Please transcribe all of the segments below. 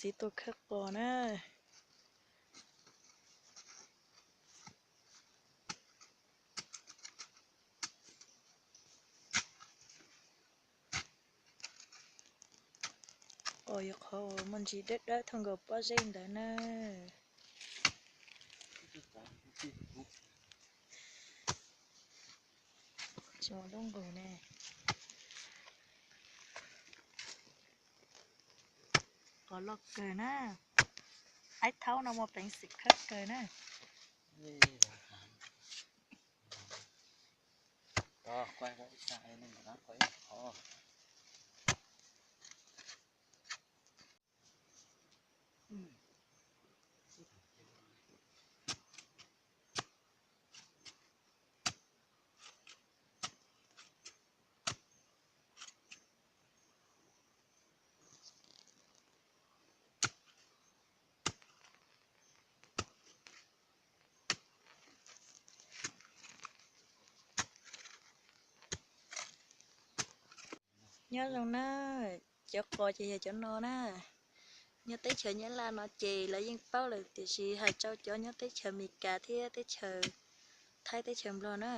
Ib tug khawb qos na. Qos yog qhov uas muaj ntsis dawb dawb thooj nkaus pob zeb ntawd na. Tsis muaj lub nqus ne. Qos loj kawg na. Aib thaub no muaj peev xwm khawb kawg na. Nyob zoo na, cov qos ces yog cov no na. Nyob teb chaws Nyab Laj no ces lawv yeej paub lawm, tiam sis hais rau cov nyob teb chaws Amelikas thiab teb chaws Thaib teb chaws Nplog na,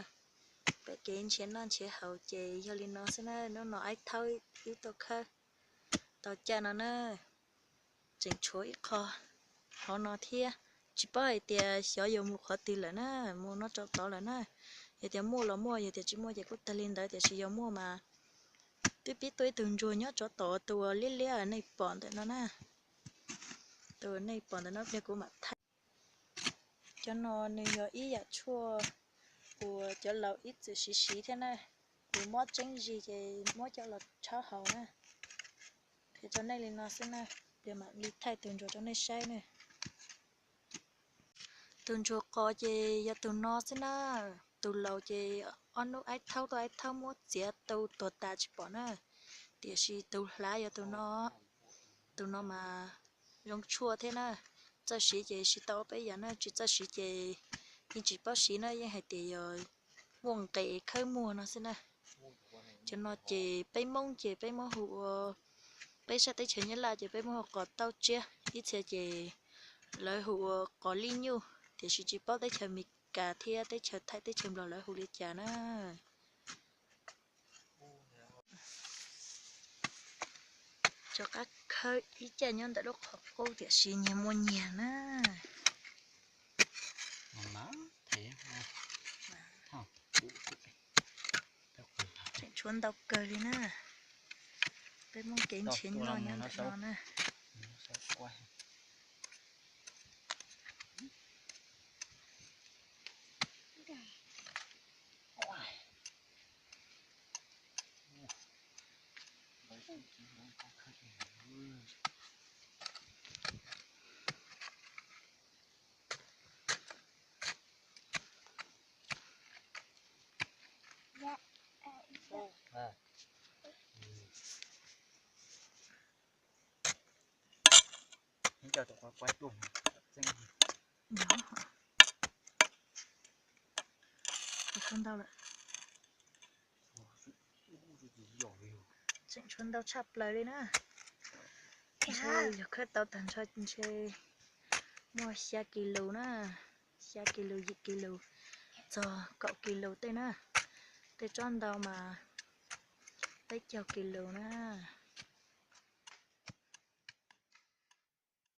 peb kev nrhiav noj nrhiav haus ces yog li no xwb na. Hnub no aib thaub wb tuaj khawb tau caj no na, tseem tshuav ib qho hauv no thiab. Tsis paub hais tias xyov yuav mus qhov twg lawm na, mus no rau tod lawm na. Yog tias muaj los muaj, yog tias tsis muaj ces kuj tag li ntawd, tiam sis yog muaj mas twb pib tuaj ib tug ntsuag nyob tsov tom tus uas liab liab nej pom ntawm no na. Tus uas nej pom ntawm no pliag kuv mam thaij. Cov no nws yog ib yam tshuaj uas cov laus ib txwm siv siv thiab na. Kuv mob tseeb zis ces muab coj los tshawb haus na. Qhia rau nej li no xwb na, pliag mam li thaij tus ntsuag rau nej saib na. Tus ntsuag qos ces yog tus no xwb na. Tus laus ces ob hnub aib thaub tuaj aib thaub muab txiav tu tuag tas tsis pom na. Tiam sis tus hlav yog tus no. Tus no mas zoo tshuaj thiab na. Txawj siv ces siv tau ob peb yam na, tsis txawj siv ces yeej tsis paub siv na, yeej hais tias yog muaj nqe khawb muag no xwb na. Cov no ces peb Hmoob ces peb muab hu ua, peb sab teb chaws Nyab Laj ces peb muab hu qos tauj tsiab, ib txhia ces lawv hu ua qos lij nyuj, tiam sis tsis paub teb chaws Amelikas thiab teb chaws Thaib teb chaws Nplog lawv hu li cas na. Rov qab khawb ib caj nyob ntawm lub qhov qub tiam sis nyias muaj nyias na. Tseem tshuav ntau kawg li na. Peb muaj kev nrhiav noj nyob ntawm no na. Ntau lawm. Tseem tshuav ntau tshaj plaws li na. Ntshe yog khawb tau tag nrho ntshe muaj xya kis lus na, xya kis lus yim kis lus txog kaum kis lus tej na. Tej tsob ntau mas peb caug kis lus na.